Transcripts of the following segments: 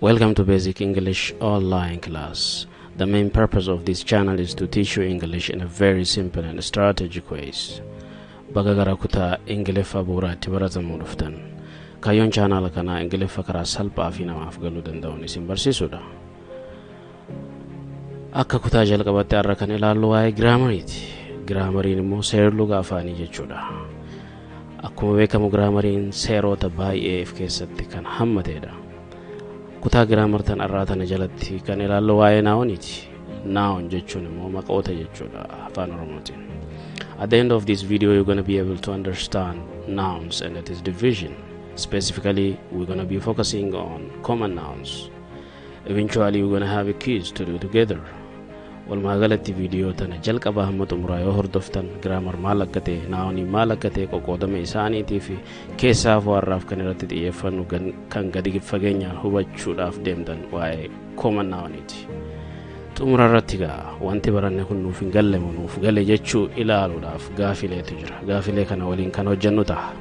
Welcome to Basic English Online class. The main purpose of this channel is to teach you English in a very simple and strategic ways. Baga gara kutaa Ingiliffa bu'uuraatti baratamuu dhuftan. Kaayyoon chaanaala kanaa Ingiliffa karaa salphaa fi namaaf galuu danda'uun isin barsiisudha. Akka kutaa jalqabatti har'a kan ilaallu waa'ee giraamariiti. Giraamariin immoo seerluga afaanii jechuudha. Akkuma beekamu giraamariin seerota baay'ee of keessatti kan hammatedha. Kutaa giraamar tan har'aa tana jalatti kan ilaallu waa'ee nouniiti. Noun jechuun immoo maqoota jechuudha afaan Oromootiin. At the end of this video you're going to be able to understand nouns and its division. Specifically, we're going to be focusing on common nouns. Eventually, we're going to have a quiz to do together. Walumaa galatti viidiyoo tana jalqabaa hamma xumuraa yoo hordoftan giraamar maal akka ta'e, nounii maal akka ta'e, qoqqoodama isaaniitii fi keessaaf warraaf kan irratti xiyyeeffannu kan gadi fageenyaan hubachuudhaaf deemtan waa'ee common nouniiti. Xumura irratti gaa wanti baranne kun nuuf hin galle moo nuuf gale jechuu ilaaluudhaaf gaafileetu jira. Gaafilee kana waliin kan hojjennu ta'a.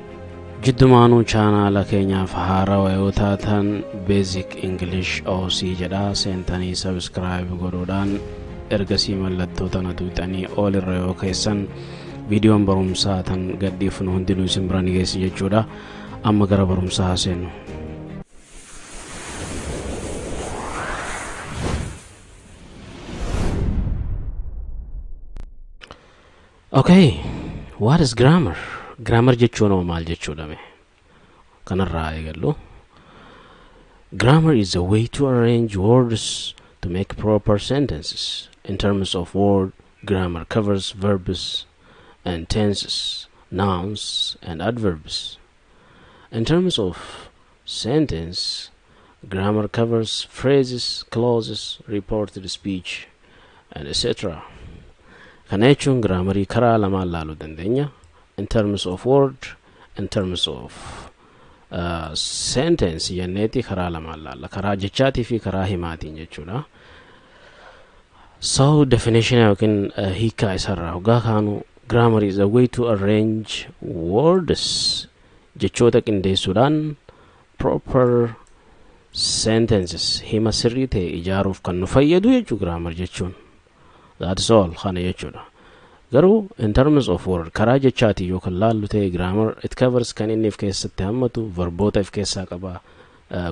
Jiddumaanuu chaanaala keenyaaf haarawaa yoo taatan Basic English OC jedhaa seentanii subscribe godhuudhaan ergasii mallattoo tana tuuxanii ol irra yoo keessan viidiyoon barumsaa tan gadhiifnu hundinuu isin bira ni geessi jechuudha. Amma gara barumsaa haa seennu. Okay, what is grammar? Grammar jechuun hoo maal jechuudha mee? Kanarraa eegallu. Grammar is a way to arrange words to make proper sentences. In terms of word, grammar covers verbs and tenses, nouns and adverbs. In terms of sentence, grammar covers phrases, clauses, reported speech, and etc. Kana jechuun giraamarii karaa lamaan laaluu dandeenya. In terms of word, in terms of sentence jenneeti karaa lamaan laalla. Karaa jechaatii fi karaa himaatiin jechuudha. So definition yookiin hiikaa isarraa hoggaa kaanu, grammar is a way to arrange words, jechoota qindeessuudhaan, proper sentences, hima sirrii ta'e ijaaruuf kan nu fayyadu jechuu grammar jechuun. That is all kana jechuudha. Garuu in terms of word, karaa jechaatii yoo kan laallu ta'e, grammar it covers, kan inni of keessatti hammatu verboota of keessaa qaba,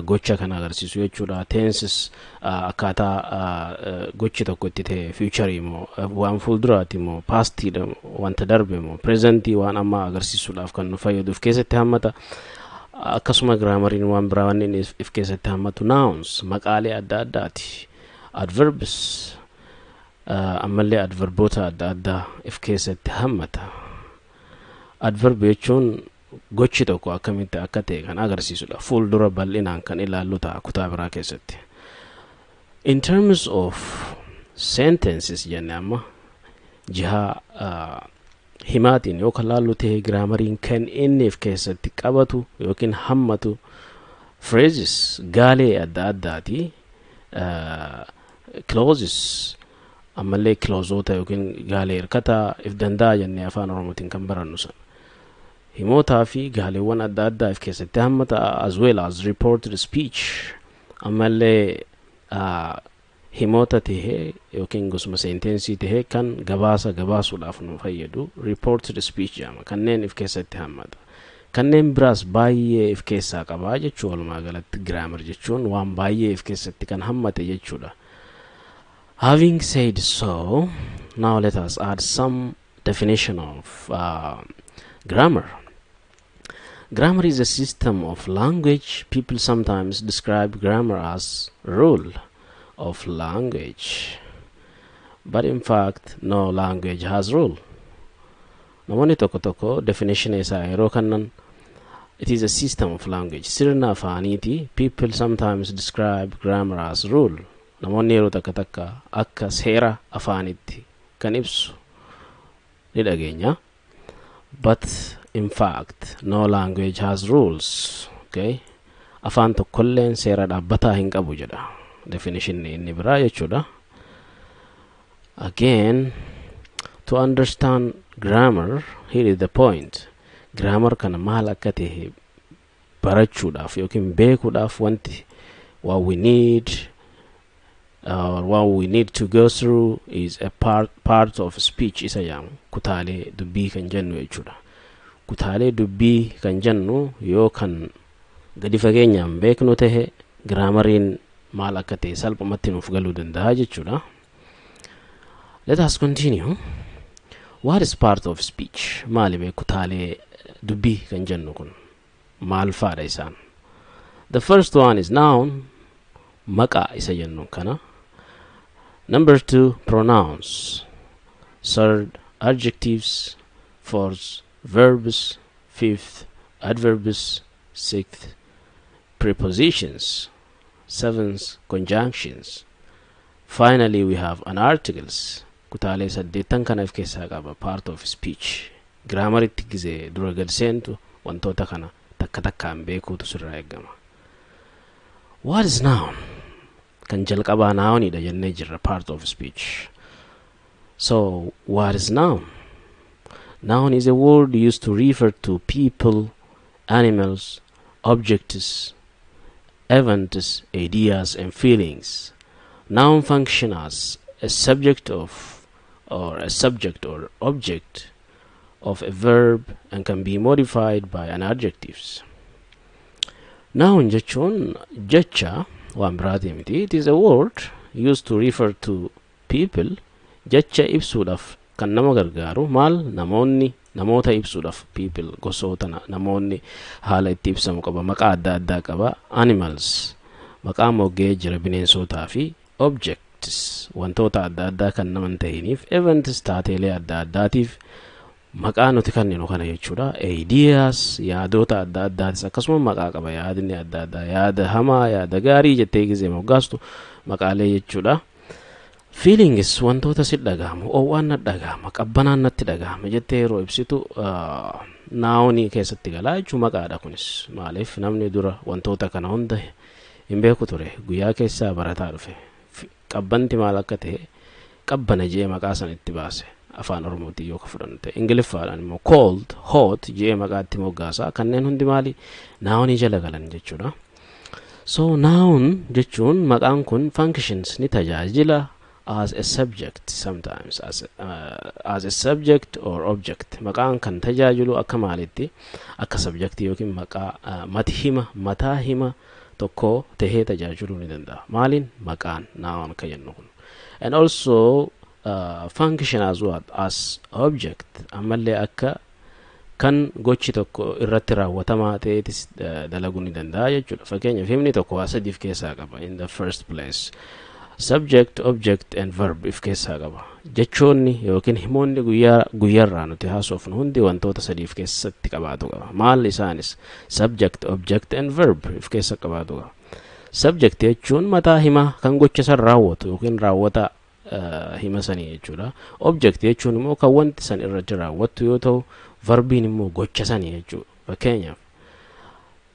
gocha kan agarsiisu jechuudha. Tenses, akkaataa gochi tokko itti ta'e, future immoo waan fuulduraati immoo, pastiidha wanta darbe immoo, presentii waan ammaa agarsiisuudhaaf kan nu fayyadu of keessatti hammata. Akkasuma giraamariin waan biraa waan inni of keessatti hammatu nouns, maqaalee adda addaati. Adverbs, ammallee adverboota adda addaa of keessatti hammata. Adverb jechuun gochi tokko akkamitti akka ta'e kan agarsiisudha. Fuuldura bal'inaan kan ilaallu ta'a kutaa biraa keessatti. In terms of sentences jenne, amma jihaa himaatiin yoo kan laallu ta'e, giraamariin kan inni of keessatti qabatu yookiin hammatu phrases, gaalee adda addaati. Clauses, ammallee clauseota yookiin gaalee hirkataa if danda'a jennee afaan Oromootiin kan barannu sana. Himootaa fi gaaleewwan adda addaa of keessatti hammata, as well as reported speech, ammallee himoota tahee yookiin gosuma sentensii tahee kan gabaasa gabaasuudhaaf nu fayyadu reported speech jedhama. Kanneen of keessatti hammata. Kanneen biraas baay'ee of keessaa qabaa jechuu. Walumaa galatti grammar jechuun waan baay'ee of keessatti kan hammate jechuudha. Having said so, now let us add some definition of grammar. Grammar is a system of language. People sometimes describe grammar as rule of language. But in fact, no language has rule. Namoonni tokko tokko definition isaa yeroo kennan, it is a system of language. Sirna afaaniiti. People sometimes describe grammar as rule. Namoonni yeroo takka takka akka seera afaanitti kan ibsu ni dhageenya. But in fact, no language has rules. Okay? Afaan tokkolleen seera dhaabbataa hin qabu jedha. Definition inni biraa jechuudha. Again, to understand grammar, here is the point. Grammar kana maal akka ta'e barachuudhaaf yookiin beekuudhaaf wanti What we need or what we need to go through is a part of speech isa jedhamu, kutaalee dubbii kan jennu jechuudha. Kutaalee dubbii kan jennu yoo kan gadi fageenyaan beeknu tahe, giraamariin maal akka ta'e salphumatti nuuf galuu danda'a jechuudha. Let us continue. What is part of speech? Maali mee kutaalee dubbii kan jennu kun maal faadha isaan? The first one is noun, maqaa isa jennu kana. Number two, pronouns. Third, adjectives. Fourth, verbs. Fifth, adverbs. Sixth, prepositions. Seventh, conjunctions. Finally, we have an articles. Kutaalee saddeettan kana of keessaa qaba part of speech. Giraamaritti gizee dura gad seentu wantoota kana takka takkaan beekuutu sirraa eegama. What is noun? Kan jalqabaa nounidha jennee jirra, part of speech. So, what is noun? Noun is a word used to refer to people, animals, objects, events, ideas, and feelings. Noun function as a subject of or a subject or object of a verb and can be modified by an adjectives. Noun jechuun jecha, waan biraatii miti. It is a word used to refer to people, jecha ibsuudhaaf kan nama gargaaru maal namoonni, namoota ibsuudhaaf. People, gosoota namoonni haala itti ibsamu qaba, maqaa adda addaa qaba. Animals, maqaa moggee jira bineensotaa, fi objects, wantoota adda addaa kan naman ta'iniif, events, taateelee adda addaatiif maqaa nuti kenninu kana jechuudha. Ideas, yaadota adda addaatis akkasuma maqaa qaba. Yaadni adda addaa, yaada hamaa, yaada gaarii jettee gizee moggaastu maqaalee jechuudha. Feelings, wantoota si dhaga'amu, oowwaan natti dhaga'ama, qabbanaan natti dhaga'ama jettee yeroo ibsitu nounii keessatti galaa jechuu, maqaadha kunis. Maaliif? Namni dura wantoota kana hunda hin beeku ture, guyyaa keessaa barataa dhufe. Qabbanti maal akka ta'e, qabbana jee maqaa san itti baase afaan Oromootiin yoo ka fudhannu ta'e. Ingiliffaadhaan immoo cold, hot jee maqaa itti moggaasa. Kanneen hundi maali? Nounii jala galan jechuudha. So noun jechuun, maqaan kun functions, ni tajaajila, as a subject sometimes, as a subject or object. Maqaan kan tajaajilu akka maalitti? Akka subject yookiin maqaa mati hima, mataa hima tokko tahee tajaajiluu ni danda'a. Maaliin? Maqaan noun kan jennu kun. And also function as what? As object. Ammallee akka kan gochi tokko irratti raawwatamaa ta'eetis dalaguu ni danda'a jechuudha. Fakkeenyaaf, himni tokko waa sadiif keessaa qaba in the first place: subject, object and verb if keessaa qaba. Jechoonni yookiin himoonni guyyaa guyyaarraa nuti haasofnu hundi wantoota sadiif keessatti qabaatu qaba. Maal isaanis? Subject, object and verb if keessa qabaatu qaba. Subject jechuun mataa himaa, kan gocha san raawwatu yookiin raawwata hima sanii jechuudha. Object jechuun immoo kan wanti san irratti raawwattu yoo ta'u, verbiin immoo gocha sanii jechuudha. Fakkeenyaaf,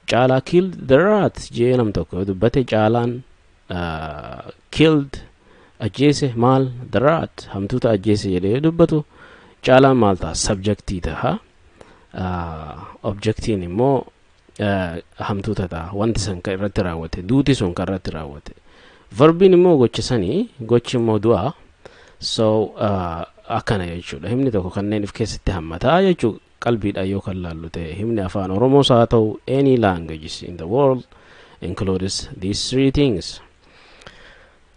"Caalaa killed the rat" jee nam tokko yoo dubbate, Caalaan killed, ajjeese, maal? The rat, hamtuuta ajjeese jedhee yoo dubbatu, Caalaan maal ta'a? Subjectii ta'a. Objectiin immoo hamtuuta ta'a, wanti san kan irratti raawwate, duuti sun kan irratti raawwate. Verbiin immoo gocha sanii, gochi immoo du'a. So akkana jechuudha. Himni tokko kanneen of keessatti hammataa jechuu qalbiidhaan yoo kan laallu ta'e, himni afaan Oromoos haa ta'u, any languages in the world includes these three things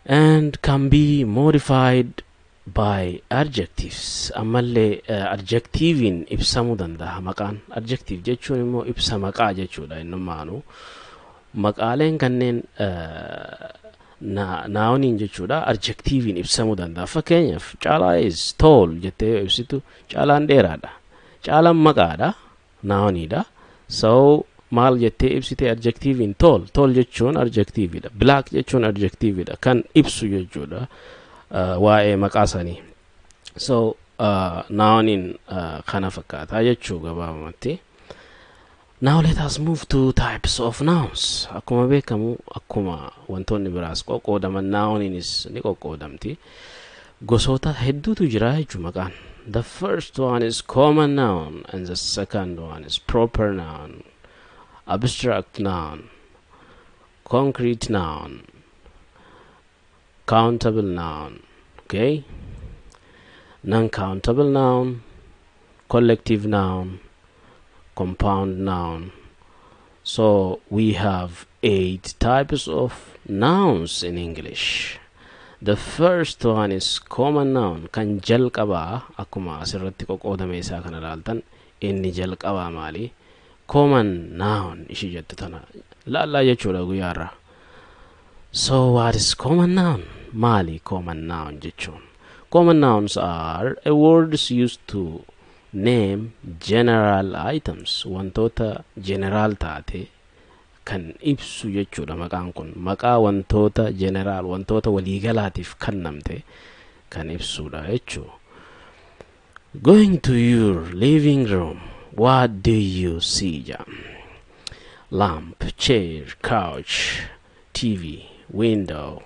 and can be modified by adjectives. Ammallee adjectiviin ibsamuu danda'a maqaan. Adjective jechuun immoo ibsa maqaa jechuudha. Innumaanu maqaaleen kanneen nouniin jechuudha adjectiviin ibsamuu danda'a. Fakkeenyaaf, "Caalaa is tall" jettee yoo ibsitu, Caalaan dheeraadha. Caalaan maqaadha, nouniidha. So maal jettee ibsite adjectiviin? Tall. Tall jechuun adjectividha. Black jechuun adjectividha, kan ibsu jechuudha waa'ee maqaa sanii. So nouniin kana fakkaataa jechuu gabaabumatti. Now let us move to types of nouns. Akkuma beekamu, akkuma wantoonni biraas qoqqoodaman, nouniinis ni qoqqoodamti. Gosoota hedduutu jira jechuu maqaan. The first one is common noun and the second one is proper noun, abstract noun. Concrete noun, countable noun, okay, non-countable noun, collective noun, compound noun. So we have 8 types of nouns in English. The first one is common noun. Kan jalqabaa akkuma asirratti qoqqoodame isaa kana ilaaltan, inni jalqabaa maali? Common noun ishii jettu tana laallaa jechuudha guyyaarra. So what is common noun? Maali common noun jechuun? Common nouns are a words used to name general items. Wantoota general taate kan ibsu jechuudha maqaan kun. Maqaa wantoota general, wantoota waliigalaatiif kennamte kan ibsudha jechuudha. Going to your living room, what do you see? Lamp, chair, couch, TV, window,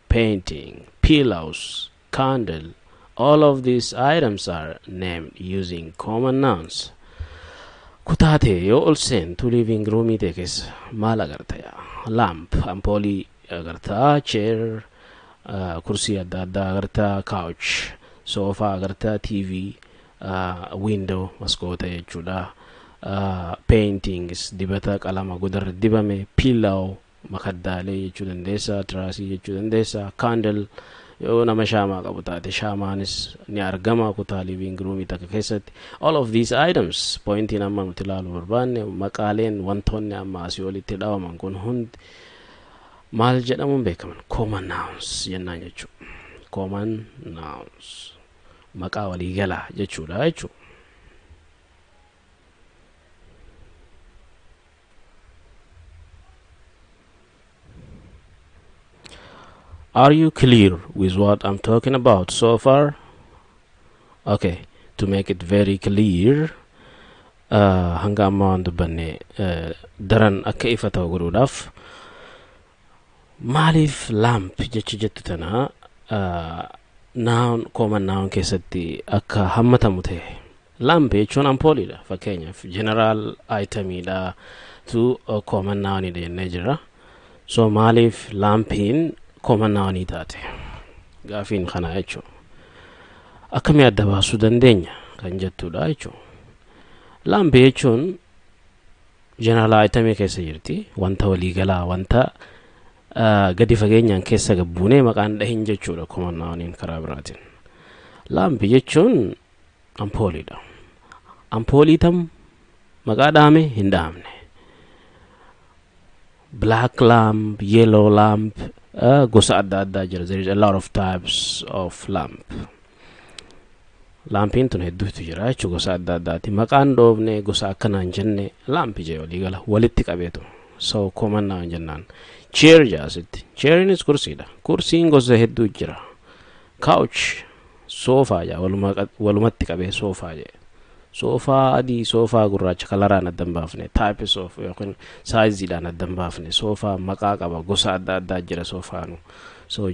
painting, pillows, candle. All of these items are named using common nouns. Kutaa ta'e yoo ol seentu living roomii ta'e keessa maal agarta yaa? Lamp, ampoolii agartaa, chair, kursii adda addaa agartaa, couch, soofaa agartaa, TV, window, maskoota jechuudha. Paintings, dibata qalama godarra dibame, pillow, makaddaalee jechuu dandeessa, tiraasii jechuu dandeessa, candle yoo nama shaamaa qabu taate shaamaanis ni argama kutaa living roomii takka keessatti. All of these items, pointiin amma nuti ilaaluu barbaanne, maqaaleen wantoonni amma asii olitti dhawaman kun hundi maal jedhamuun beekaman? Common nouns jennaan jechuudha. Common nouns maqaa waliigalaa jechuudha jechuudha. Are you clear with what I'm talking about so far? Okay, to make it very clear, hanga amma waan dubbanne daran akka ifa ta'u godhuudhaaf, maaliif lamp jecha jettu tana noun, common noun keessatti akka hammatamu ta'e? Lamp jechuun ampooliidha, fakkeenyaaf general itemiidha tu common nounidha jennee jirra. So maaliif lampiin common nounii taate? Gaafiin kana jechuudha. Akkamii adda baasuu dandeenya kan jettudha jechuudha. Lamp jechuun general itemii keessa jirti, wanta waliigalaa, wanta gadi fageenyaan keessa gabbuunee maqaan dhahin jechuudha common nouniin karaa biraatiin. Lamp jechuun ampooliidha. Ampoolii tam maqaa dhaame hin dhaamne. Black lamp, yellow lamp, gosa adda addaa jira. There is a lot of types of lamp. Lampiin tun hedduutu jira jechuudha, gosa adda addaati. Maqaan dhoofne, gosa akkanaan jenne, lampi jee waliigala walitti qabeetu. So common noun jennaan. Chair jaa asitti. Chairinis kursiidha. Kursiin gosa hedduu jira. Couch, soofaa jaa, walumatti qabee soofaa jee. Soofaa adii, soofaa gurraacha kalaraan adda hin baafne, types of yookiin saayiziidhaan adda hin baafne, soofaa maqaa qaba, gosa adda addaa jira soofaanu. So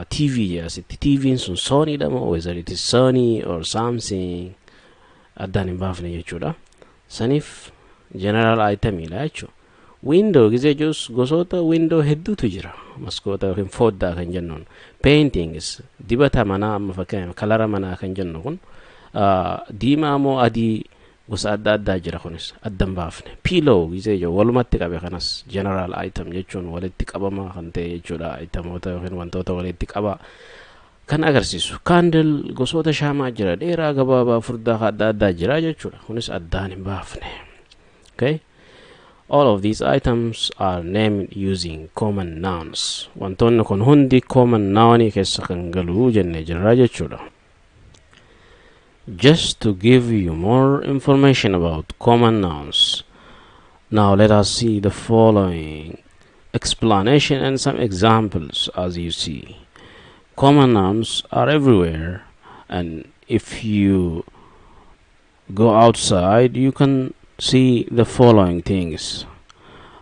TV jee asitti. TV'n sun Sony dha moo, whether it is Sony or something, addaan hin baafne jechuudha. Saniif general itemiidha jechuudha. Window gisee jirus gosoota window hedduutu jira. Maskoota yookiin foddaa kan jennuun. Paintings, dibata manaa, amma fakkeenyaaf kalara manaa kan jennu kun diimaa moo adii, gosa adda addaa jira, kunis adda hin baafne. Pillow gisee jiru walumatti qabe, kanas general item jechuun walitti qabama kan ta'e jechuudha. Itemoota yookiin wantoota walitti qaba kan agarsiisu. Candle, gosoota shaamaa jira, dheeraa, gabaabaa, furdaa adda addaa jira jechuudha. Kunis addaan hin baafne. Okay? All of these items are named using common nouns. Wantoonni kun hundi common nounii keessa kan galu jennee jirra jechuudha. Just to give you more information about common nouns, now let us see the following explanation and some examples. As you see, common nouns are everywhere, and if you go outside, you can see the following things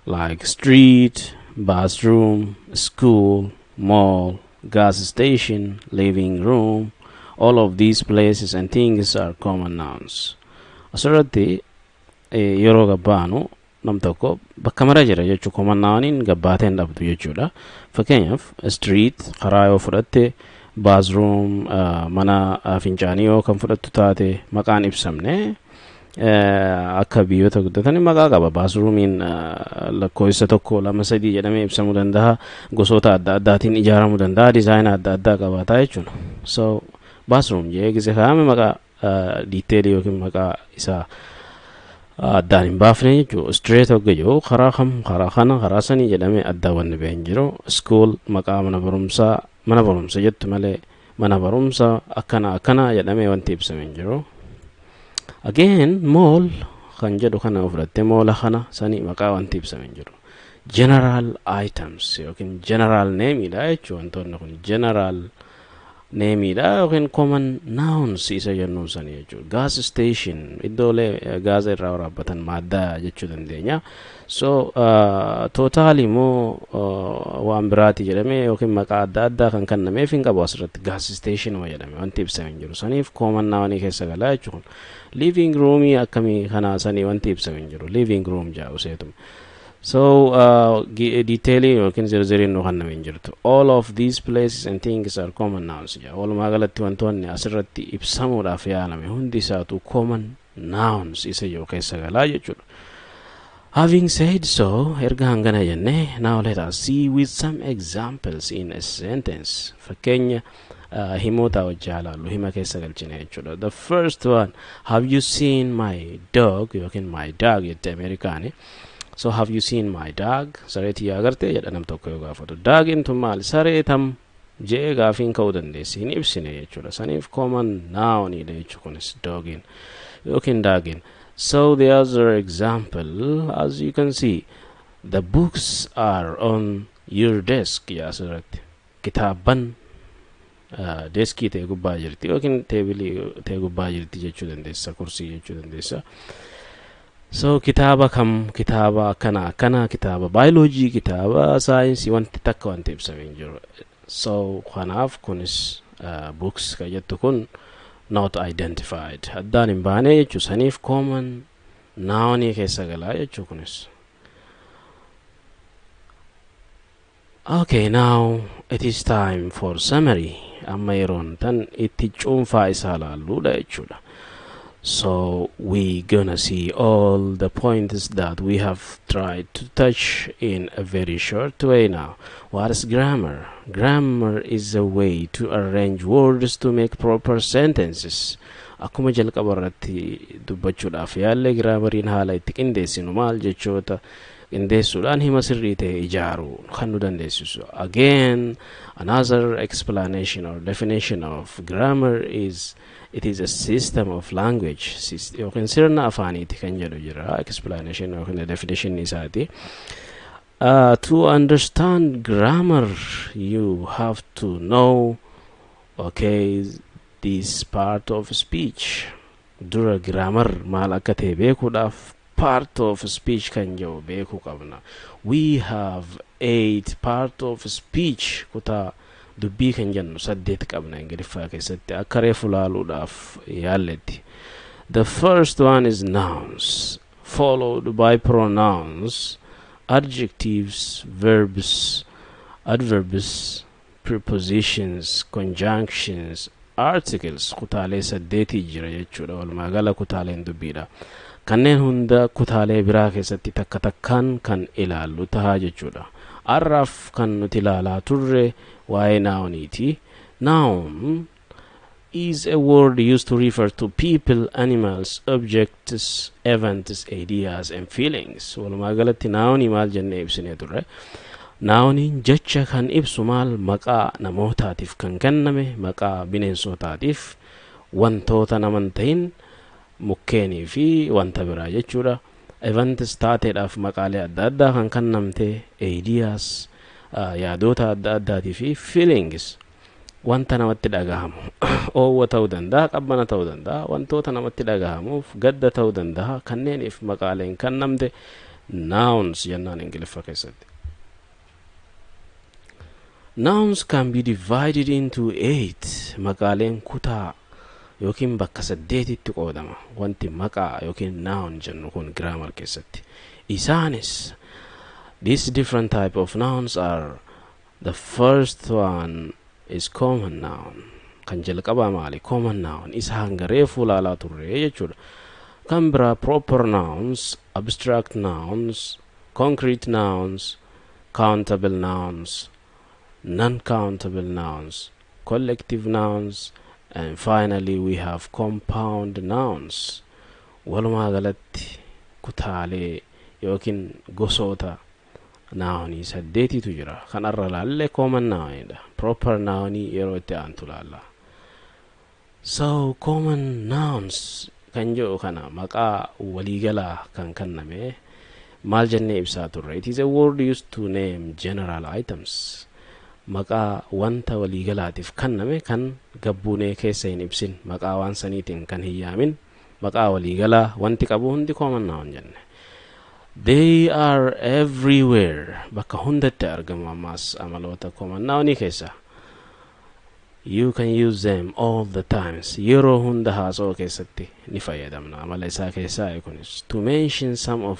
like street, bathroom, school, mall, gas station, living room. All of these places and things are common nouns. Asirratti yeroo gabbaanu Nam tokko bakka mara jira jechuu, common nouniin gabbaatee hin dhabdu jechuudha. Fakkeenyaaf, street, karaa yoo fudhatte, bathroom, mana fincaanii yoo kan fudhattu taate, maqaan ibsamne akka biyyoota guddatanii maqaa qaba. Bathroomiin lakkoofsa tokko, lama, sadii jedhamee ibsamuu danda'a. Gosoota adda addaatiin ijaaramuu danda'a. Designa adda addaa qabaataa jechuudha. So bathroom jee gise kaa'ame maqaa detailii yookiin maqaa isaa addaan hin baafne jechuudha. Street hogga jiru, karaa kam, karaa kana, karaa sanii jedhamee adda wanni ba'e hin jiru. School, maqaa mana barumsaa, mana barumsa jettu malee mana barumsa akkana akkana jedhamee wanti ibsame hin jiru. Again, mall kan jedhu kana fudhattee, malla kana sanii maqaa wanti ibsame hin jiru. General items yookiin general nameidha jechuudha. Wantoonni kun general nameidha yookiin common nouns isa jennuun sanii jechuudha. Gas station, iddoolee gaaza irraa waraabbatan, maaddaa jechuu dandeenya. So total immoo waan biraati jedhamee yookiin maqaa adda addaa kan kennameef hin qabu. Asirratti gas station jedhame wanti ibsame hin jiru. Saniif common nounii keessa galaa jechuudha. Living roomii akkamii kanaa sanii wanti ibsame hin jiru. Living room jedhu seetuma. So detailii yookiin zirziriin nu kenname hin jirtu. All of these places and things are common nouns jedha. Walumaa galatti wantoonni asirratti ibsamuudhaaf yaalame hundi isaatu common nouns isa jiru keessa galaa jechuudha. Having said so, erga hangana jenne, now let us see with some examples in a sentence. Fakkeenya himoota wajji ilaallu, hima keessa galchine jechuudha. The first one, "Have you seen my dog?" yookiin "my dog" jette Ameerikaani. So "Have you seen my dog?" Saree tiyyaa agartee jedha nam tokko yoo gaafatu. Dogiin tun maali? Saree tam jee gaafiin ka'uu dandeessi. Hin ibsine jechuudha. Saniif common nounidha jechuudha kunis, dogiin yookiin dogiin. So the other example, as you can see, "The books are on your desk" yaa asirratti. Kitaabban deskii ta'e gubbaa jirti yookiin tableii ta'e gubbaa jirti jechuu dandeessa, kursii jechuu dandeessa. So kitaaba kam, kitaaba akkana akkana, kitaaba baayoloojii, kitaaba saayinsii, wanti takka wanti ibsame hin jiru. So kanaaf kunis books kan jettu kun not identified, addaan hin baane jechuu. Saniif common nounii keessa galaa jechuu kunis. Okay, now it is time for summary. Amma yeroon tan itti cuunfaa isaa laalluudha jechuudha. So we gonna see all the points that we have tried to touch in a very short way now. What is grammar? Grammar is a way to arrange words to make proper sentences. Akkuma jalqaba irratti dubbachuudhaaf yaalle, grammariin haala itti qindeessinu maal, jechoota qindeessuudhaan hima sirrii ta'e ijaaruu kan nu dandeessisu. Again, another explanation or definition of grammar is it is a system of language yookiin sirna afaaniiti kan jedhu jira, explanation yookiin definition isaati. To understand grammar, you have to know, okay, this part of speech. Dura grammar maal akka ta'e beekuudhaaf part of speech kan jedhu beekuu qabna. We have eight part of speech. Kutaa dubbii kan jennu saddeet qabna Ingiliffaa keessatti, akka reefu laaluudhaaf yaalletti. The first one is nouns, followed by pronouns, adjectives, verbs, adverbs, prepositions, conjunctions, articles. Kutaalee saddeetii jira jechuudha walumaa gala kutaaleen dubbiidha. Kanneen hunda kutaalee biraa keessatti takka takkaan kan ilaallu tahaa jechuudha. Har'aaf kan nuti ilaalaa turre waa'ee nouniiti. Noun is a word used to refer to people, animals, objects, events, ideas and feelings. Walumaa galatti nounii maal jennee ibsinee turre? Nouniin jecha kan ibsu maal, maqaa namootaatiif kan kenname, maqaa bineensotaatiif, wantoota naman ta'in, mukkeenii fi wanta biraa jechuudha. Events, taateedhaaf maqaalee adda addaa kan kennamte, ideas, yaadota adda addaatii fi feelings, wanta namatti dhagahamu, oowwa ta'uu danda'a, qabbana ta'uu danda'a, wantoota namatti dhagahamuuf gadda ta'uu danda'a, kanneeniif maqaaleen kennamte nouns jennaan Ingiliffa keessatti. Nouns can be divided into eight. Maqaaleen kutaa yookiin bakka saddeetitti qoodama. Wanti maqaa yookiin noun jennu kun grammar keessatti. Isaanis these different type of nouns are: the first one is common noun. Kan jalqabaa maali? Common noun isa hanga reefuu ilaalaa turre jechuudha. Kan biraa proper nouns, abstract nouns, concrete nouns, countable nouns, non-countable nouns, collective nouns, and finally we have compound nouns. Walumaa galatti kutaalee yookiin gosoota nounii saddeetitu jira. Kan irra laalle common nounidha. Proper nounii yeroo itti aantu laalla. So common nouns kan jedhu kana maqaa waliigalaa kan kenname maal jennee ibsaa turre? It is a word used to name general items. Maqaa wanta waliigalaatiif kenname kan gabbuunee keessa hin ibsin, maqaa waan saniitiin kan hin yaamin, maqaa waliigalaa wanti qabu hundi common noun jenne. They are everywhere. Bakka hundatti argamu. Ammaas amaloota common nounii keessa, you can use them all the times. Yeroo hunda haasoo keessatti ni fayyadamna. Amala isaa keessaa kunis. To mention some of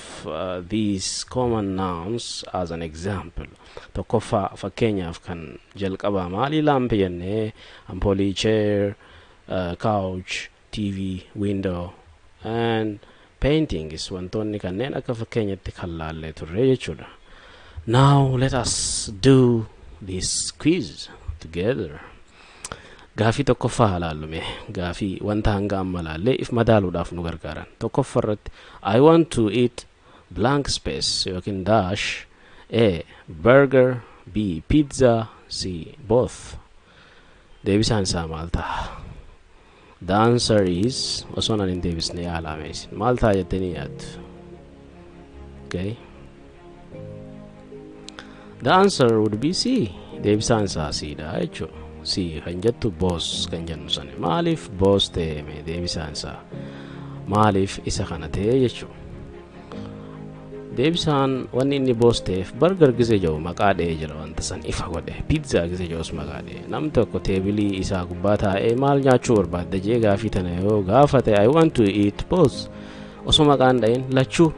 these common nouns as an example, tokkoffaa fakkeenyaaf kan jalqabaa maali? Lamp jennee, ampoolii, chair, couch, TV, window and paintings. Wantoonni kanneen akka fakkeenyatti kan laallee turre jechuudha. Now let us do this quiz together. Gaafii tokkoffaa haa laallume. Gaafii wanta hanga amma laallee if madaaluudhaaf nu gargaaran. Tokkoffaa irratti, I want to eat blank space yookiin dash. A, burger, B, pizza, C, both. Deebisaan isaa maal ta'a? The answer is, osoo nan hin deebisne yaalame, isin maal ta'a jettanii yaaddu? Okay, the answer would be C. Deebisaan isaa C dha jechuudha. C kan jettu both kan jennu sani. Maaliif both ta'e mee? Deebisaan isaa maaliif isa kana ta'e jechuudha? Deebisaan wanni inni both ta'eef, burger gise jedhu maqaa dha'ee jira, wanta san ifa godhe. Pizza gise jedhus maqaa dha'e. Namni tokko teebilii isaa gubbaa taa'ee maal nyaachuu barbaadda jee gaafii tana yoo gaafate, "I want to eat both," osoo maqaan dha'in, lachuu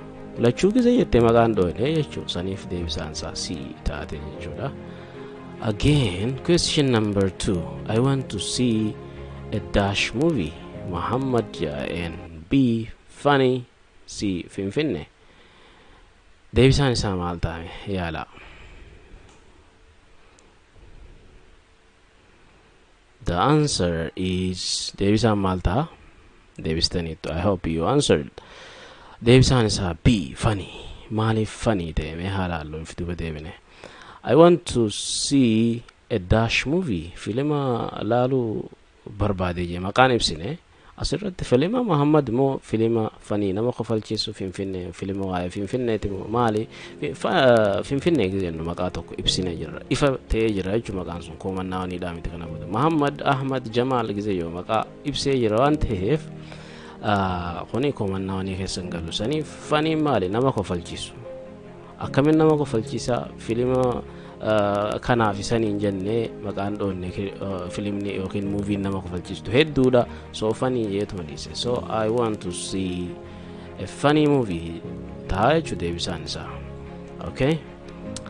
lachuu gise jettee maqaan dho'ine jechuudha. Saniif deebisaan isaa C taate jechuudha. Again, question number 2. I want to see a dash movie. Muhammad Ja'en, B, funny, C, Finfinne. Deebisaan isaa maal ta'ame? Yaala. The answer is, deebisaan maal ta'a? Deebistaniittu. I hope you answered. Deebisaan isaa B, funny. Maaliif funny ta'e mee haa laallu, if duuba deebine. I want to see a dash movie. Filima laaluu barbaade jee maqaan ibsine. Asirratti filima Muhammad moo filima funny nama kofalchiisu Finfinnee, filima waa'ee Finfinneeti moo maali? Finfinnee jennu maqaa tokko ibsine jirra, ifa ta'ee jira jechuun maqaan sun common nouniidhaa miti. Kana booda Muhammad, Ahmad, Jamaal gisee yoo maqaa ibsee jira waan ta'eef, kuni common nounii keessa hin galu. Saniif funny maali? Nama kofalchiisu akkamiin nama kofalchiisaa? Filima kanaaf isaniin jennee maqaan dhoonne. Filimni yookiin movien nama kofalchiistu hedduudha. So funny jeetuma dhiise. So "I want to see a funny movie" ta'a jechuu deebisaan isaa. Okay,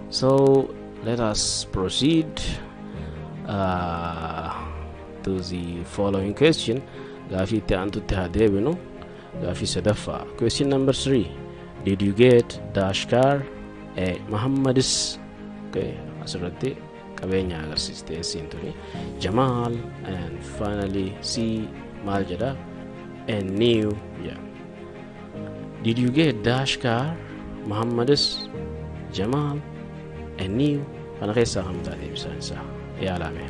so let us proceed to the following question. Gaafii itti aantutti haa deebinu. Gaafii sadaffaa, question number 3. Did you get dash car? A, Muhammadis. Okay, asirratti qabeenya agarsiiste siin tuni. Jamal, and finally C maal jedha? A new. Yeah. Did you get dash car? Muhammadis, Jamal, a new. Kana keessaa kam ta'a deebisaan isaa? Yaalame.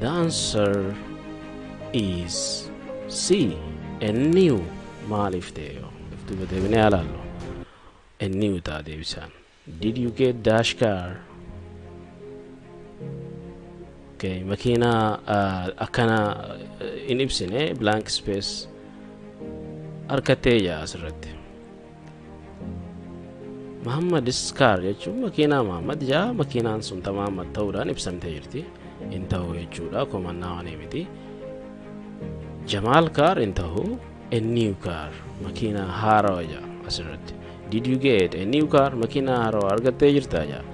The answer is C, a new. Maaliif ta'e yoo if duuba deebinee ilaallu, a new ta'a deebisaan. Did you get dash car? Okay, makiinaa akkana in ibsine, blank space harkattee jaa asirratti. Muhammadis car jechuun makiinaa Muhammad jaa. Makiinaan sun ta Muhammad ta'uudhaan ibsamtee jirti. Hin ta'u jechuudha, common nounii miti. Jamaal car hin ta'u. A new car, makiina haarawaa jaa asirratti. Did you get a new car? Makiina haarawaa argattee jirtaa jaa.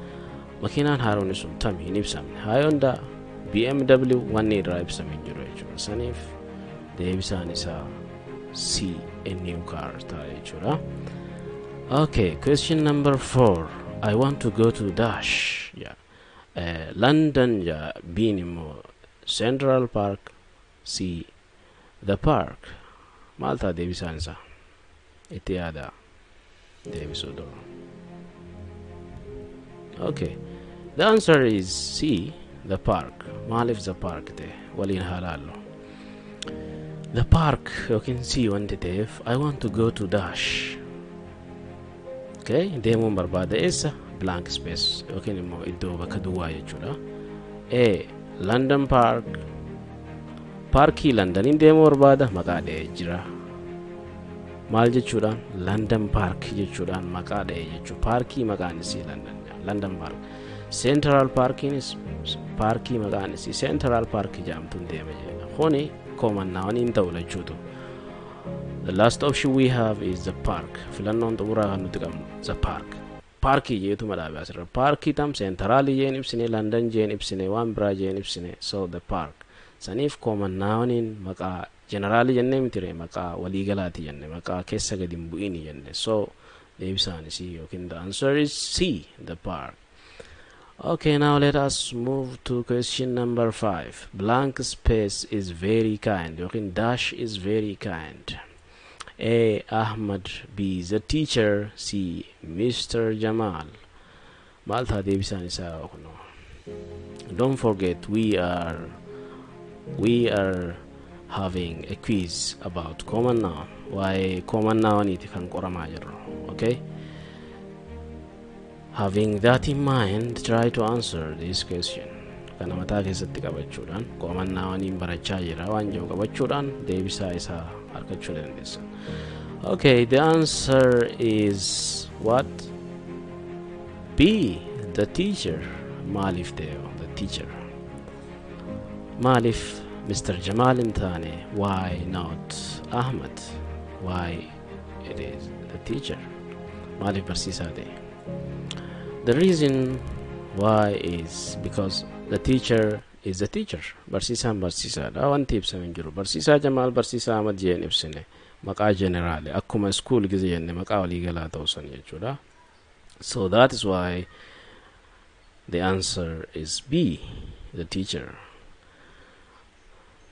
Makiinaan haaraan sun tami hin ibsamne. Hyundai, BMW wanni irraa ibsame hin jiru jechuudha. Saniif deebisaan isaa C, a new car ta'a jechuudha. Okay, question number 4. I want to go to dash. Yeah. London jaa, B'n immoo Central Park, C, the park. Maal ta'a deebisaan isaa? Itti yaadaa deebisuu dura. Okay, the answer is C, the park. Maaliif the park ta'e? Waliin haa laallu. The park yookiin C wanti ta'eef, I want to go to dash. Okay, deemuun barbaada eessa? Blank space yookiin immoo iddoo bakka duwwaa jechuudha. A, London Park. Paarkii Londoniin deemuu barbaada, maqaa dha'ee jira. Maal jechuudhaan? London Park jechuudhaan maqaa dha'ee jechuudha. Paarkii maqaan isii London. London Park. Central Parkiinis paarkii maqaan isii Central Park jedhamtuun deema jedha. Kuni common noun hin ta'u jechuutu. The last option we have is the park. Filannoon xumuraa kan nuti qabnu the park. Paarkii jeetu madaabe asirra. Paarkii tam Central jeen ibsine, London jeen ibsine, waan biraa jeen ibsine. So the park. Saniif common nouniin maqaa general jennee mitire, maqaa waliigalaati jenne, maqaa keessa gadi hin bu'ini jenne. So deebisaan isii yookiin the answer is C, the park. Okay, now let us move to question number 5. Blank space is very kind yookiin dash is very kind. A, Ahmad, B, the teacher, C, Mr. Jamal. Maal ta'a deebisaan isaa kunoo? Don't forget we are having a quiz about common noun. Waa'ee common nouniiti kan qoramaa jirru. Okay, having that in mind, try to answer this question. Kana mataa keessatti qabachuudhaan, common nouniin barachaa jira waan jiru qabachuudhaan, deebisaa isaa argachuu dandeessan. Okay, the answer is what? B, the teacher. Maaliif ta'e the teacher? Maaliif Mr. Jamal hin taane? Why not Ahmad? Why it is the teacher? Maaliif barsiisaa ta'e? The reason why is because the teacher is the teacher. Barsiisaan barsiisaadha, wanti ibsame hin jiru. Barsiisaa Jamaal, barsiisaa Ahmad jeen ibsine. Maqaa general, akkuma school gize jenne maqaa waliigalaa ta'uu san jechuudha. So that is why the answer is B, the teacher.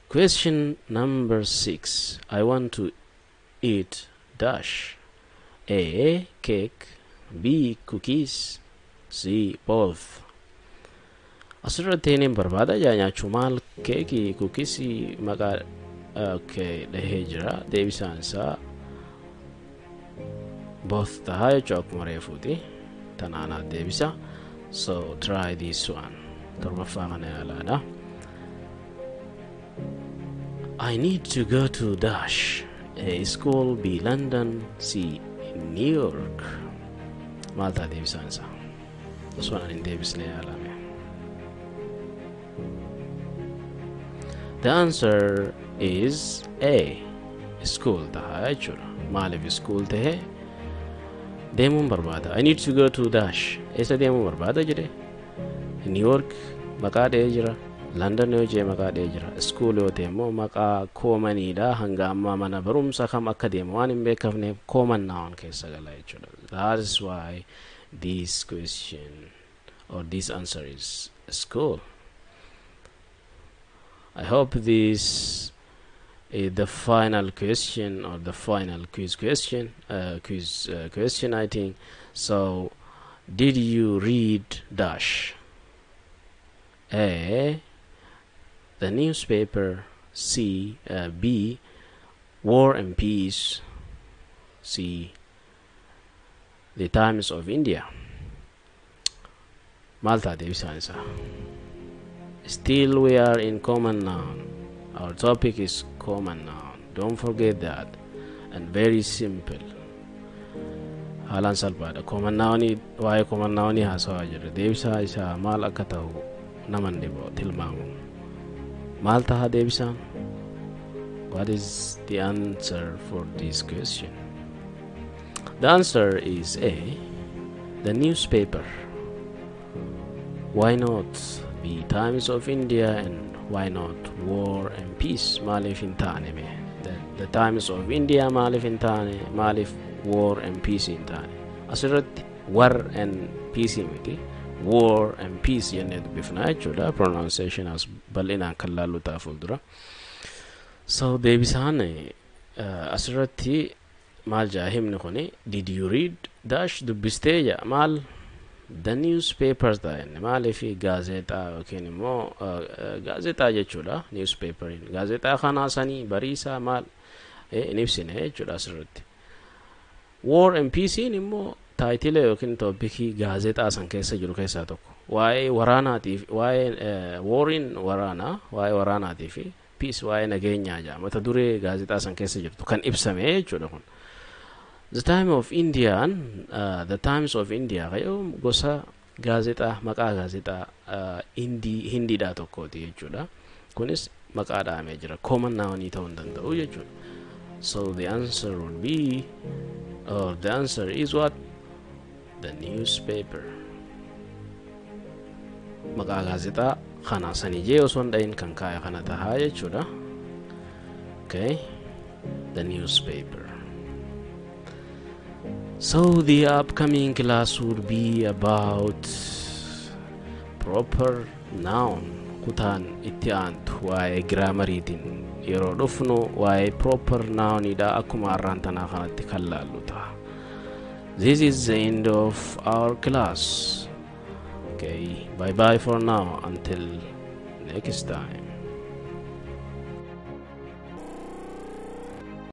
Question number 6. I want to eat dash. A, cake, B, cookies, C, both. Asirratti hin barbaada jaa nyaachuu maal? Keekii, cookiesii maqaa, okay, dhahee jira. Deebisaan isaa both tahaa jechuu, akkuma reefuuti tanaanaa deebisa. So try this one. Torbaffaa kana yaalaadha. I need to go to dash. A, school, B, London, C, New York. Maal ta'a deebisaan isaa? Osoo ani hin deebisne yaalame. The answer is A, school ta'a jechuudha. Maaliif school tahe? Deemuun barbaada. I need to go to dash. Eessa deemuun barbaada jedhe? New York maqaa dhahee jira. London yoo jee maqaa dhahee jira. School yoo ta'e immoo maqaa commoniidha. Hanga ammaa mana barumsa kam akka deemu waan hin beekamneef common noun keessa gala jechuudha. That is why this question or this answer is school. I hope this is the final question or the final quiz question, quiz question, I think so. Did you read dash? A, the newspaper, C, B, War and Peace, C, The Times of India. Maal ta'a deebisaan isaa? Still we are in common noun. Our topic is common noun, don't forget that. And very simple, haalaan salphaadha. Common noun, waa'ee common noun haasawaa jirra. Deebisaa isaa maal akka ta'u naman dhibu tilmaamu. Maal ta'a deebisaan? What is the answer for this question? The answer is A, the newspaper. Why not the Times of India and why not War and Peace? Maaliif hin taane mee? The Times of India maaliif hin taane? Maaliif War and Peace hin taane? Asirratti War and Peace miti. War and Peace jennee dubbifna jechuudha. Pronunciation as bal'inaan kan laallu ta'a fuuldura. So deebisaan asirratti maal jaa himni kuni? "Did you read dash?" Dubbistee jaa. Maal? The newspaper ta'a inni. Maaliif? Gaazexaa yookiin immoo gaazexaa jechuudha. Newspaperiin gaazexaa kanaa sanii bariisaa maal hin ibsine jechuudha asirratti. War and Peacein immoo title yookiin topicii gaazexaa san keessa jiru keessaa tokko. Waa'ee waraanaatiif, waa'ee wariin waraanaa, waa'ee waraanaatii fi peace waa'ee nageenyaa jaa mata duree gaazexaa san keessa jirtu kan ibsame jechuudha kun. The Time of Indian, The Times of India kayyoo gosa gaazexaa, maqaa gaazexaa Indii Hindiidhaa tokkooti jechuudha. Kunis maqaa dhahamee jira. Common noun ta'uu hin danda'u jechuudha. So the answer would be, or the answer is what? The newspaper. Maqaa gaazexaa kana sanii jee osoo hin dhahin kan kaa'e kana tahaa jechuudha. Okay, the newspaper. So the upcoming class would be about proper noun. Kutaan itti aantu waa'ee grammariitiin yeroo dhufnu waa'ee proper nounidha, akkuma har'aan tanaa kanatti kan laallu ta'a. This is the end of our class. Okay, bye bye for now until next time.